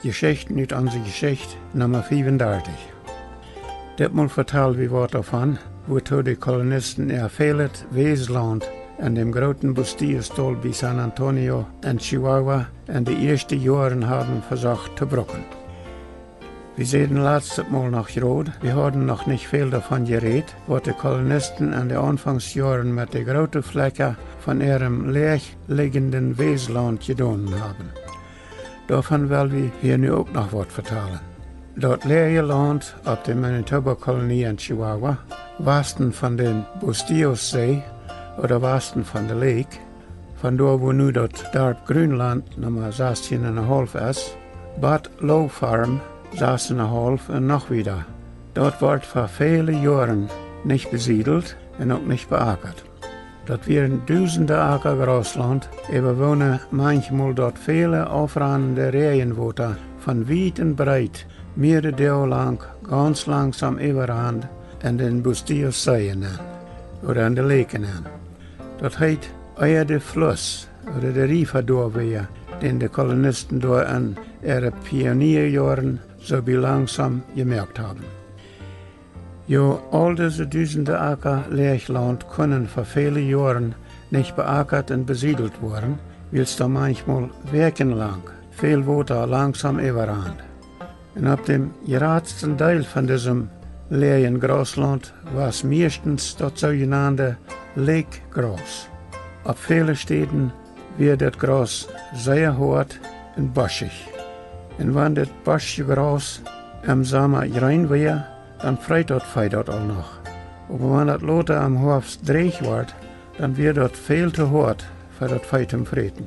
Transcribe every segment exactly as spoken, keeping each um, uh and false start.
Jeschichten ut onse Jeschicht, Numma fiewendartich. Ditmol vetal wie waut doavon, wuatoo de Kolonisten äa välet Weeslaunt en däm grooten Bustillos-Dol bie San Antonio en Chihuahua en de ieeschte Joaren haben vesocht to bruken. Wie säden latstet Mol noch jrod, wie hauden noch nich väl doavon jerät, waut de Kolonisten en de Aunfangsjoaren met de groote Flekja von äarem läajliggenden Weeslaunt jedonen haben. Doavon well wie hia nu uk noch waut vetalen. Daut läaje Launt opp de Manitoba-Kolonie en Chihuahua, wasten von dän Bustillos-See ooda wasten von de Lake, von doa wua nu daut Darp Grünland Numma sastieen un en haulf es, bat Low Farm sass un en haulf un noch wieda. Daut wort fa väle Joaren nich besiedelt un uk nich beakat. Daut wieren dusende Aka Grauslaunt, äwa woone manchmol daut väle aufranende Räajenwota von wiet un breet miere Doag lang gaunz langsom äwarand en dän Bustillos-See nenn, ooda en de Lake nenn. Daut heet, ea de Fluss ooda de Riefa doa wia, dän de Kolonisten doa en äare Pionierjoaren soo bie langsom jemoakt haben. Jo, aul dise dusende Aka Läajlaunt kunnen fa väle Joaren nich beakat un besiedelt woaren, wiels doa manchmol wäakjenlang väl Wota langsom äwarand. Un opp däm jratsten Deel von disem läajen Grauslaunt wia mieeschtens daut soojenande Lakegraus. Opp väle Städen wia daut Graus sea hoat un boschich. Un wan daut boschje Graus em Somma jreen wia, dan freet daut Vee daut aul noch. Oba wan daut lota em Hoafst dräch wort, dan wia daut väl too hoat fa daut Vee toom fräten.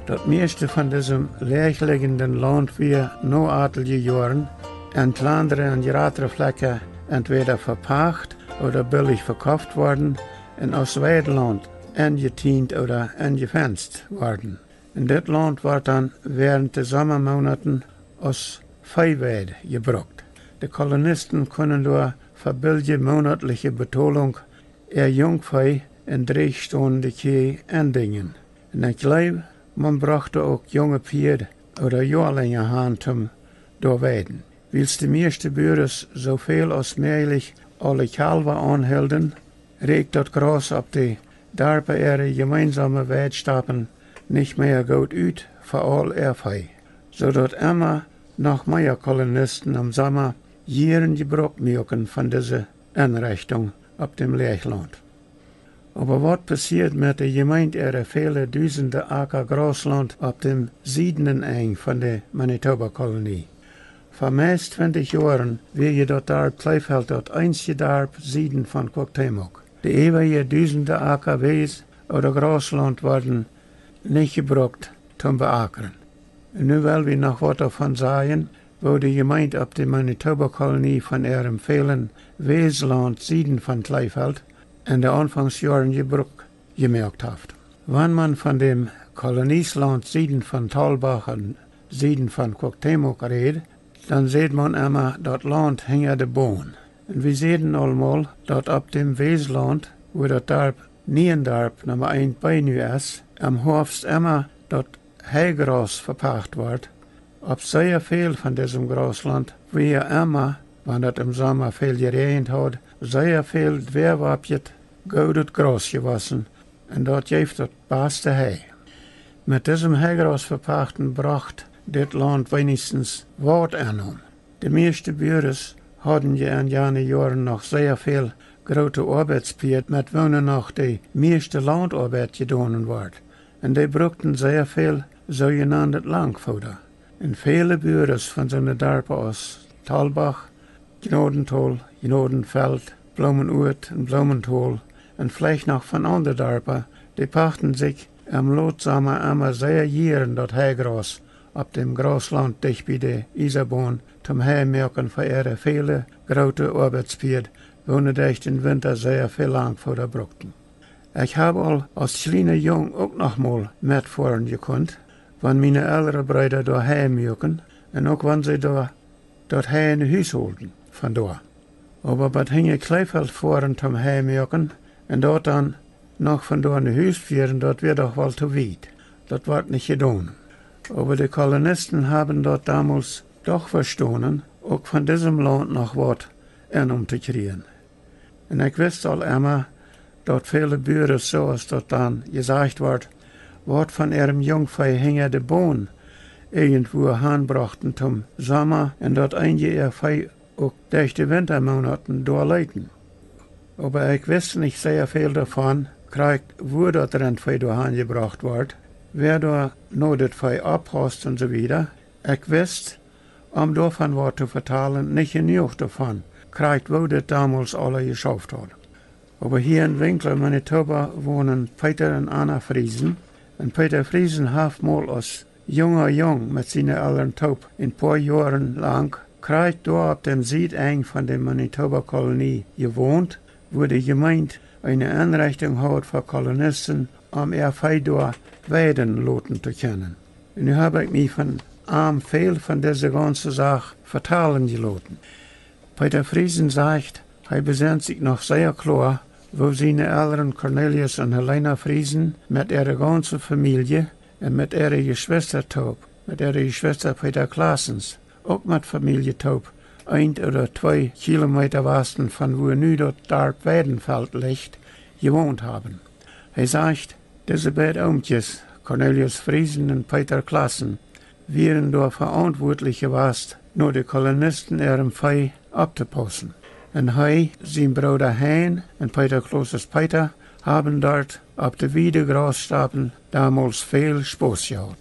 Daut mieeschte von disem läajliggenden Launt wia no atelje Joaren en kjlandre un jratre Flekja entwäda vepacht ooda billich vekoft worden un aus Weidlaunt enjetieent ooda enjefenst worden. Un dit Launt wort dan wäarent de Sommamonaten aus Veeweid jebrukt. De Kolonisten kunnen doa fa billje monatliche Betolunk äa Junkvee un drächstonende Kjieej endinjen. Un ekj jleew, maun brocht uk junge Pieed ooda Joalinja han toom doa weiden. Wiels de mieeschte Buares soo väl aus mäajlich aule Kjalwa aunhilden, räkjt daut Graus opp de Darpa äare jemeensome Weidstapen nich mea goot ut fa aul äa Vee, soo daut emma noch mea Kolonisten em Somma jieren Jebruck muaken von dise Enrechtunk opp däm Läajlaunt. Oba waut passieed met de Jemeent äare väle dusende Aka Grauslaunt opp däm siedenden Enj von de Manitoba-Kolonie? Fa meist twintich Joaren wia je daut Darp Kleefeld daut eensje Darp sieden von Cuauhtémoc. De äwaje dusende Aka Wees ooda Grauslaunt worden nich jebrukt toom beakren. Un nu well wie noch waut doavon sajen, woo de Jemeent opp de Manitoba-Kolonie von äarem välen Weeslaunt sieden von Kleefeld en de Aunfangsjoaren Jebruck jemoakt haft. Wan maun von däm Kolonieslaunt sieden von Talbach un sieden von Cuauhtémoc räd, dan säd maun emma daut Launt hinja de Bon. Un wie säden aul mol, daut opp däm Weeslaunt, wua daut Darp Niendarp Numma eent B nu es, em Hoafst emma daut Heigraus vepacht wort. Opp sea väl von disem Grauslaunt wia emma, wan daut em Somma väl jeräajent haud, sea väl dwäawoppjet goodet Graus jewossen, un daut jeef daut baste Hei. Met disem Heigraus vepachten brocht dit Launt weenichstens waut Ennom. De mieeschte Buares hauden je en jane Joaren noch sea väl groote Oabeitspieed, met woone noch de mieeschte Launtoabeit jedonen wort, un dee brukten sea väl soojenandet Langfooda. Un väle Buares von soone Darpa aus Talbach, Jnodentol, Jnodenfeld, Bloomenuat un Bloomentol, un veleicht noch von aundre Darpa, dee pachten sikj em Lotsomma emma sea jieren daut Heigraus opp däm Grauslaunt dicht bie de Iesabon toom Hei moaken fa äare väle groote Oabeitspieed, woone derch dän Winta sea väl Langfooda brukten. Ekj hab aul aus kjliena Jung uk noch mol metfoaren jekunt, wan miene elre Breeda doa Hei muaken un uk wan see doa daut Hei no Hus holden von doa. Oba bat hinja Kleefeld foaren toom Hei moaken un daut dan noch von doa no Hus fieren, daut wia doch woll too wiet. Daut wort nich jedonen. Oba de Kolonisten haben daut donmols doch vestonen, uk von disem Launt noch waut ennom to kjrieen. Un ekj wist aul emma, daut väle Buaren, soo aus daut dan jesajcht wort, waut von äarem Jungvee hinja de Bon irjentwua hanbrochten toom Somma un daut eenje äa Vee uk derch de Wintamoonaten doa leeten. Oba ekj wist nich sea väl doavon, krakjt wua daut Rintvee doa hanjebrocht wort, wäa doa no daut Vee oppaust un soo wieda. Ekj wist, om doavon waut to vetalen, nich jenuach doavon, krakjt woo dit donmols aula jeschauft haud. Oba hia en Winkler, Manitoba, wonen Peter un Anna Friesen. Un Peter Friesen haft mol aus junga Jung met siene Elren toop een poa Joaren lang krakjt doa opp däm Siedenj von de Manitoba Kolonie jewont, wua de Jemeent eene Enrechtunk haud fa Kolonisten, om äa Vee doa weiden loten to kjennen. Un nu hab ekj mie von am väl von dise gaunze Sach vetalen jeloten. Peter Friesen sajcht, hee besent sikj noch sea kloa, woo siene Elren Cornelius un Helena Friesen met äare gaunze Famielje un met äare Jeschwista toop, met äare Jeschwista Peter Klassens, uk met Famielje toop, eent ooda twee Kilometa wasten von wua nu daut Darp Weidenfeld licht, jewont haben. Hee sajcht, dise beid Oomkjes, Cornelius Friesen un Peter Klassen, wieren doa veauntwuatlich jewast, no de Kolonisten äarem Vee opptopaussen. Un hee, sien Brooda Hein un Peter Klassens Peter haben doa opp de wiede Grausstapen donmols väl Spos jehaut.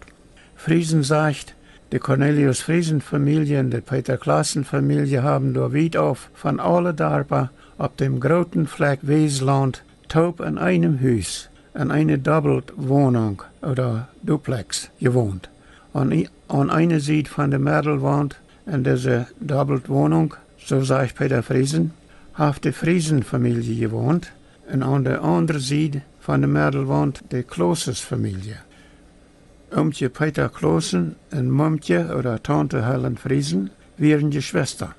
Friesen sajcht, de Cornelius Friesen Famielje un de Peter Klassen Famielje haben doa wiet auf von aule Darpa opp däm grooten Flakj Weslaunt toop en eenem Hus, en eene Dobbeltwonunk ooda Duplex jewont. Aun, aun eene Sied von de Meddelwaunt en dise Dobbeltwonunk, soo sajcht Peter Friesen, haft de Friesen Famielje jewont, un aun de aundre Sied von de Meddelwaunt de Klassens Famielje. Oomkje Peter Klassen un Mumkje ooda Taunte Helen Friesen wieren Jeschwista.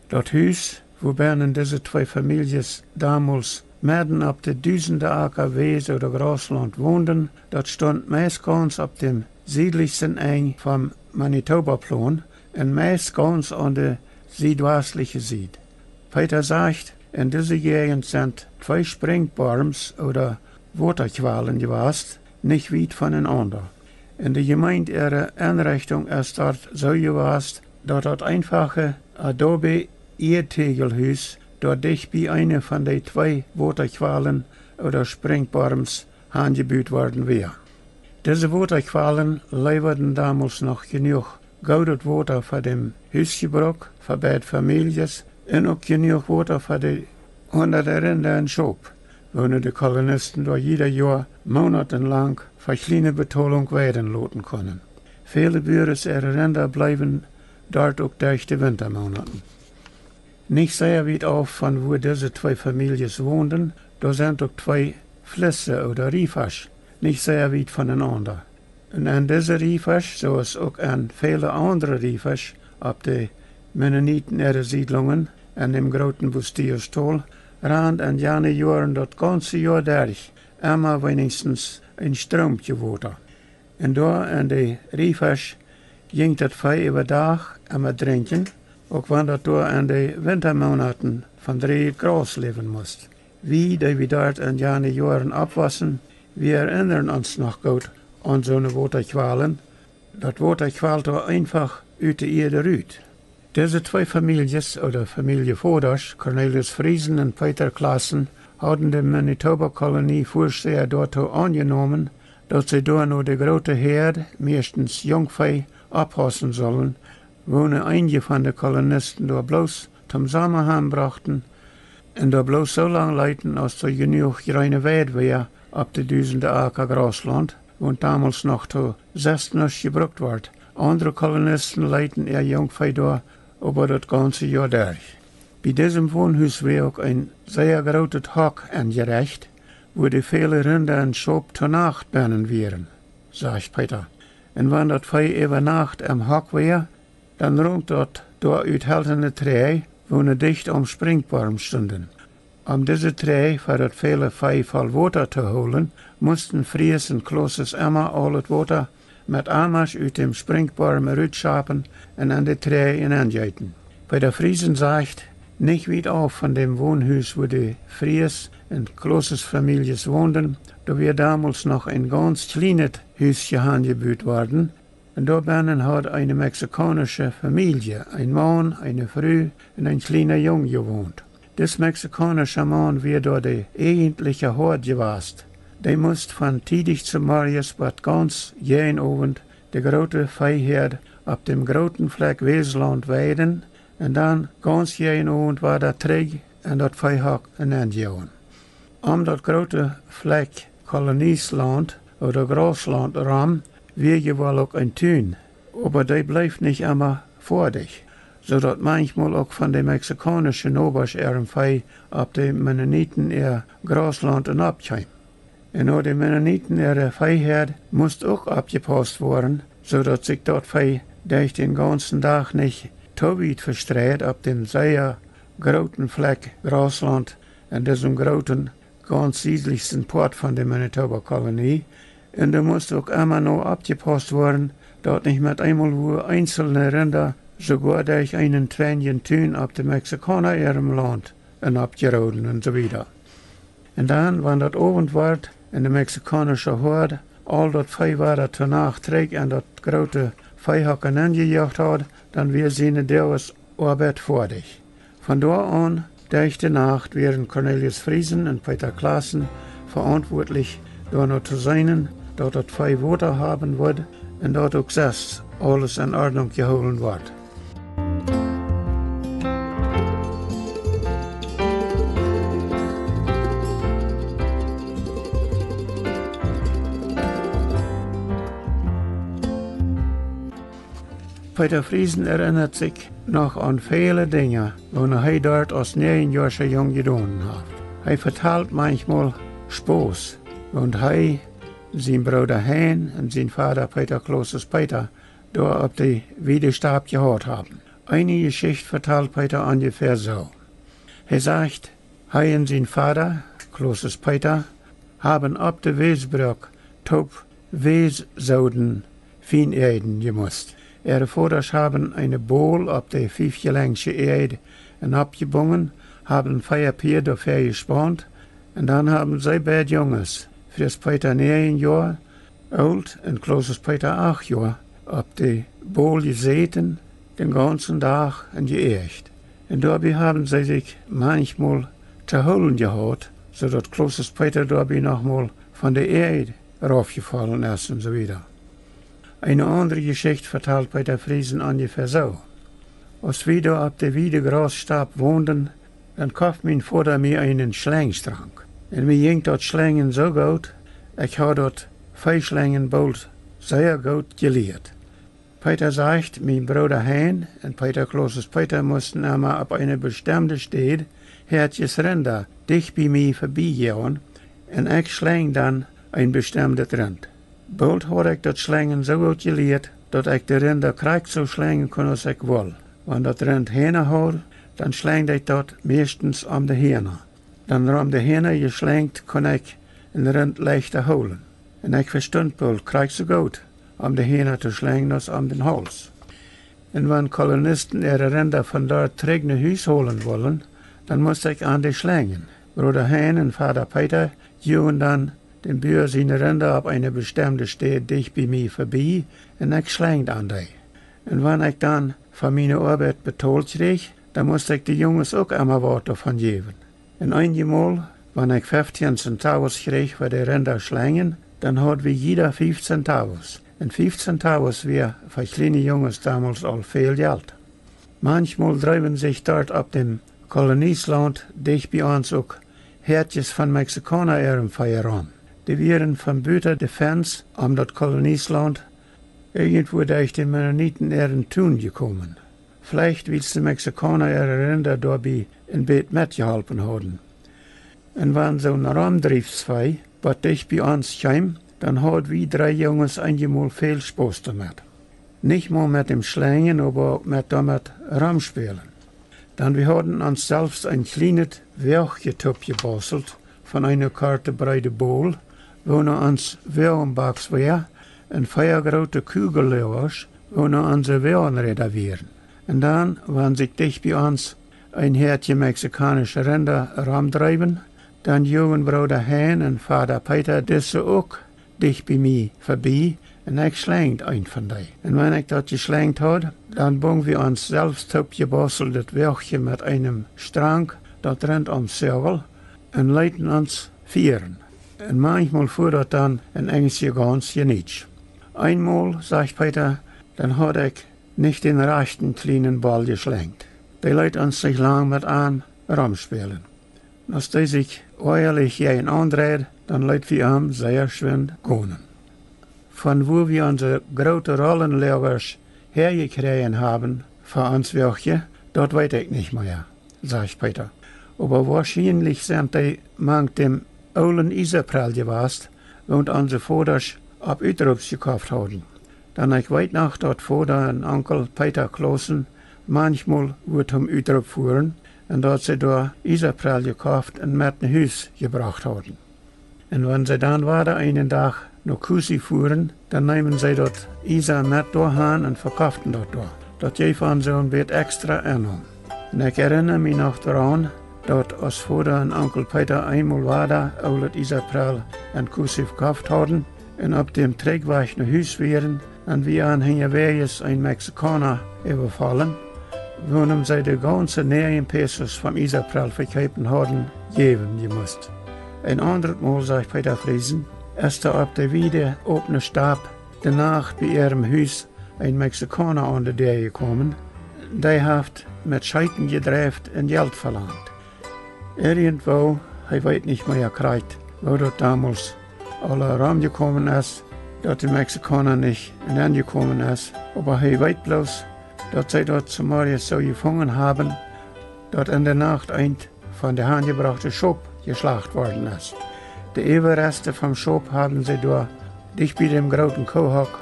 Daut Hus, wua bennen dise twee Famieljes donmols medden opp de dusende Aka Wes ooda Grauslaunt wonden, daut stunt meist gaunz opp däm siedlichsten Enj vom Manitoba Plaun un meist gaunz aun de siedwastliche Sied. Peter sajcht, en dise Jäajent sent twee Sprinkjborms ooda Wotakjwalen jewast, nich wiet von enaunda. Un de Jemeent äare Enrechtunk es doa soo jewast, daut daut eenfache Adobe Ieedtäajelhus doa dicht bie eene von de twee Wotakjwalen ooda Sprinkjborms hanjebut worden wia. Dise Wotakjwalen leewaden donmols noch jenuach goodet Wota fa däm Husjebruck, fa beid Famieljes un uk jenuach Wota fa de hundade Rinda un Schop, woone de Kolonisten doa jieda Joa moonatenlang fa kjliene Betolunk weiden loten kunnen. Väle Buaren äare Rinda bleewen doa uk derch de Wintamoonaten. Nich sea wiet auf von wua dise twee Famieljes wonden, doa sent uk twee Flisse ooda Riefasch, nich sea wiet von enaunda. Un en dise Riefasch, soo aus uk en väle aundre Riefasch opp de Mennoniten äare Siedlungen en däm grooten Bustillos Tol, rand en jane Joaren daut gaunze Joa derch emma weenichstens een Stroomkje Wota. Un doa en de Riefasch jinkj daut Vee äwadach emma drinkjen, uk wan daut doa en de Wintamoonaten von dreejet Graus läwen must. Wie, dee wie doa en jane Joaren oppwossen, wie erinnren ons noch goot aun soone Wotakjwalen. Daut Wota kjwalt doa eenfach ut de Ieed rut. Dise twee Famieljes, ooda Famieljevodasch, Cornelius Friesen un Peter Klassen, hauden de Manitoba Kolonie Väasteha doatoo aunjenomen, daut see doa no de groote Häad, meistens Jungvee, oppaussen sullen, woone eenje von de Kolonisten doa bloos toom Somma han brochten un doa bloos soo lang leeten, aus doa jenuach jreene Weid wia opp de dusende Aka Grauslaunt, waut donmols noch to sestnus jebrukt wort. Aundre Kolonisten leeten äa Jungvee doa äwa daut gaunze Joa derch. Bie disem Wonhus wia uk een sea grootet Hock enjerecht, wua de väle Rinda un Schop to Nacht bennen wieren, sajcht Peter. Un wan daut Vee äwa Nacht em Hock wia, dan runk daut doa ut heltane Träj, woone dicht aum Sprinkjborm stunden. Om dise Träj fa daut väle Vee voll Wota to hoolen, musten Friesen un Klassens emma aul daut Wota met Amasch ut däm Sprinkjborm rutschapen un aun de Träj enjeeten. Peter Friesen sajcht, nich wiet auf von däm Wonhus, wua de Fries un Klosses Famieljes wonden, doa wia domols noch een gaunz kjlienet Hus hanjebut worden, un doa bennen haud eene mexikaunische Famielje, een Maun, eene Fru un een kjliena Jung jewont. Dis mexikaunische Maun wia doa de eejentliche Hoad jewast. Dee must von tiedich zemorjes bat gaunz jäajen Owent de groote Veehoad opp däm grooten Flakj Wäslaunt weiden un dan gaunz jäajen Owent wada trigj en daut Veehock enenjoagen. Om daut groote Flakj Kolonielaunt ooda Grauslaunt rom wia je woll uk een Tun, oba dee bleef nich emma foadich, soo daut manchmol uk von de mexikaunische Nobasch äa Vee opp de Mennoniten äa Grauslaunt enopkjeem. Un no de Mennoniten äare Veehoad must uk oppjepaust woaren, soo daut sikj daut Vee derch dän gaunzen Dach nich too wiet vestreit opp däm sea grooten Flakj Grauslaunt en disem grooten, gaunz siedlichsten Poat von de Manitoba Kolonie. Un doa must uk emma no oppjepaust woaren, daut nich met eemol wua eenzelne Rinda soogoa derch eenen trenjen Tun opp de Mexikauna äa Launt enopjeroden un soo wieda. Un dan, wan daut Owent wort un de mexikaunische Hoad aul daut Vee wada to Nacht trigj en daut groote Veehock enjejoacht haud, dan wia siene Doagesoabeit foadich. Von doa aun, derch de Nacht, wieren Cornelius Friesen un Peter Claassen veauntwuatlich, doano to seenen, daut daut Vee Wota haben wudd un daut uk sest aules en Ordnunk jehoolen wort. Peter Friesen erinnert sikj noch aun väle Dinja, waut hee doa aus näajenjoascha Jung jedonen haft. Hee vetalt manchmol Spos, waut hee, sien Brooda Hein un sien Vada Peter Klosses Peter doa opp de Wiedestap jehaut haben. Eene Jeschicht vetalt Peter onjefäa soo. Hee sajcht, hee un sien Vada, Klosses Peter, haben opp de Wäsbruck toop Wäs soden, fieneajen jemust. Äare Vodasch haben eene Bol opp de fiefjelenjsche Eajd enopjebungen, haben vea Pieed doafäa jespaunt, un dan haben see beid Junges, Fritz Peter näajen Joa oolt un Klosses Peter acht Joa, opp de Bol jesäten, dän gaunzen Dach un jeeacht. Un doabie haben see sikj manchmol to hoolen jehaut, soo daut Klosses Peter doabie noch mol von de Eajd raufjefollen es un soo wieda. Eene aundre Jeschicht vetalt Peter Friesen onjefäa soo. Aus wie doa opp de wiede Grausstap wonden, dan koft mien Voda mie eenen Schlenjstrank. Un mie jinkj daut Schlenjen soo goot, ekj haud daut Veeschlenjen boolt sea goot jelieet. Peter sajcht, mien Brooda Hein un Peter Klosses Peter musten emma opp eene bestemde Städ Häatjes Rinda dicht bie mie vebiejoagen, un ekj schlenjd dan een bestemdet Rint. Boolt haud ekj daut Schlenjen soo goot jelieet, daut ekj de Rinda krakjt soo schlenjen kunn aus ekj wull. Wan daut Rint Hieena haud, dan schlenjd ekj daut mieeschtens om de Hieena. Dan rom de Hieena jeschlenjt kunn ekj een Rint leichta hoolen. Un ekj vestunt boolt krakjt soo goot, om de Hieena to schlenjen aus om dän Hauls. Un wan Kolonisten äare Rinda von doa trigj no Hus holen wullen, dan must ekj an dee schlenjen. Brooda Hein un Vada Peter juagen dan dän Bua siene Rinda opp eene bestemde Städ dicht bie mie vebie un ekj schlenjd an dee. Un wan ekj dan fa miene Oabeit betolt kjrieech, dan must ekj de Junges uk emma waut doavon jäwen. Un eenjemol, wan ekj feftieen centavos kjrieech fa de Rinda schlenjen, dan haud wie jieda fief centavos. Un fief centavos wia fa kjliene Junges domols aul väl Jelt. Manchmol dreewen sikj doa opp däm Kolonielaunt dicht bie ons uk Häatjes von Mexikauna äa Vee rom. Dee wieren von buta de Fenz om daut Kolonielaunt irjentwua derch de Mennoniten äaren Tun jekomen. Veleicht wiels de Mexikauna äare Rinda doabie een bät metjeholpen hauden. Un wan soon Romdriefsvee bat dicht bie ons kjeem, dan haud wie dree Junges eenjemol väl Spos doamet. Nich mau met däm Schlenjen, oba uk met doamet romspälen. Dan wie hauden ons selfst een kjlienet Woagjetupp jebaustelt von eene korte breede Bol, wua no ons Woagenbaks wia, un vea groote Kugelläajasch, woo nu onse Woagenräda wieren. Un dan, wan sikj dicht bie ons een Häadje mexikaunsche Rinda romdreewen, dan joagen Brooda Hein un Vada Peeta dise uk dicht bie mie vebie, un ekj schlenjd een von dee. Un wan ekj daut jeschlenjt haud, dan bung wie ons selfst toopjebausteldet Wäajchje met eenem Strank, daut rint om Säajel, un leeten ons fieren. Un manchmol fua daut dan een enjsje gauns jenietsch. Eenmol, sajcht Peeta, dan haud ekj nich dän rajchten kjlienen Boll jeschlenjt. Dee leet ons nich lang met an romspälen. Aus dee sikj oajalich jäajen aundreid, dan leet wie am sea schwind gonen. Von wua wie onse groote Rollenläajasch häajekjräajen haben fa ons Wäajchje, daut weet ekj nich mea, sajcht Peeta. Oba woarschienlich sent dee mank däm oolen Isaprell jewast, woont onse Vodasch opp Utroops jekoft hauden. Dan ekj weet noch, daut Voda un Onkel Peeta Kloossen manchmol wuat toom Utroop fuaren, un daut see doa Isaprell jekoft un met no Hus jebrocht hauden. Un wan see dan wada eenen Dach no Cusi fuaren, dan neemen see daut Isa met doa han un vekoften daut doa. Daut jeef an soon bät extra Ennom. Un ekj erinna mie noch doaraun, daut aus Voda un Onkel Peeta eenmol wada oolet Isaprell en Cusi vekoft hauden un opp däm Trigjwajch no Hus wieren, un wie an hinjawäajes een Mexikauna äwafollen, woonem see de gaunse näajen Pesos vom Isaprell vekjeepen hauden, jäwen jemust. Een aundret Mol, sajcht Peeta Friesen, es doa opp de wiede opne Stap de Nacht bie äarem Hus een Mexikauna aun de Däa jekomen, dee haft met Scheeten jedreift un Jelt velangt. Irjentwoo, hee weet nich mea krakjt, woo daut domols aula romjekomen es, daut de Mexikauna nich nenjekomen es, oba hee weet bloos, daut see daut zemorjes soo jefungen haben, daut en de Nacht eent von de hanjebrochte Schop jeschlacht worden es. De Äwareste vom Schop haben see doa dicht bie däm grooten Koohock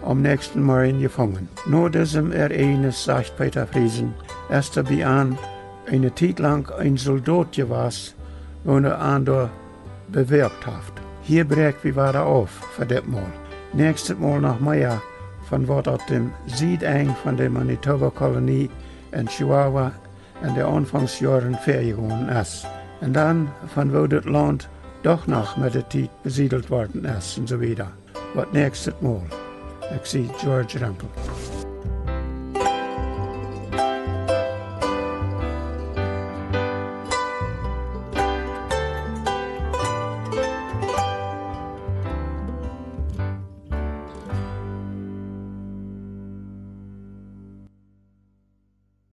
aum näakjsten Morjen jefungen. No disem Ereignis, sajcht Peeta Friesen, es doa bie an eene Tiet lang een Soldot jewast, woone an doa bewäakt haft. Hia bräakj wie wada auf fa dit Mol. Näakjstet Mol noch mea von waut opp däm Siedenj von de Manitoba Kolonie en Chihuahua en de Aunfangsjoaren väajegonen es. Un dan von woo dit Launt doch noch met de Tiet besiedelt worden es un soo wieda. Waut näakjstet Mol. Ekj sie George Rempel.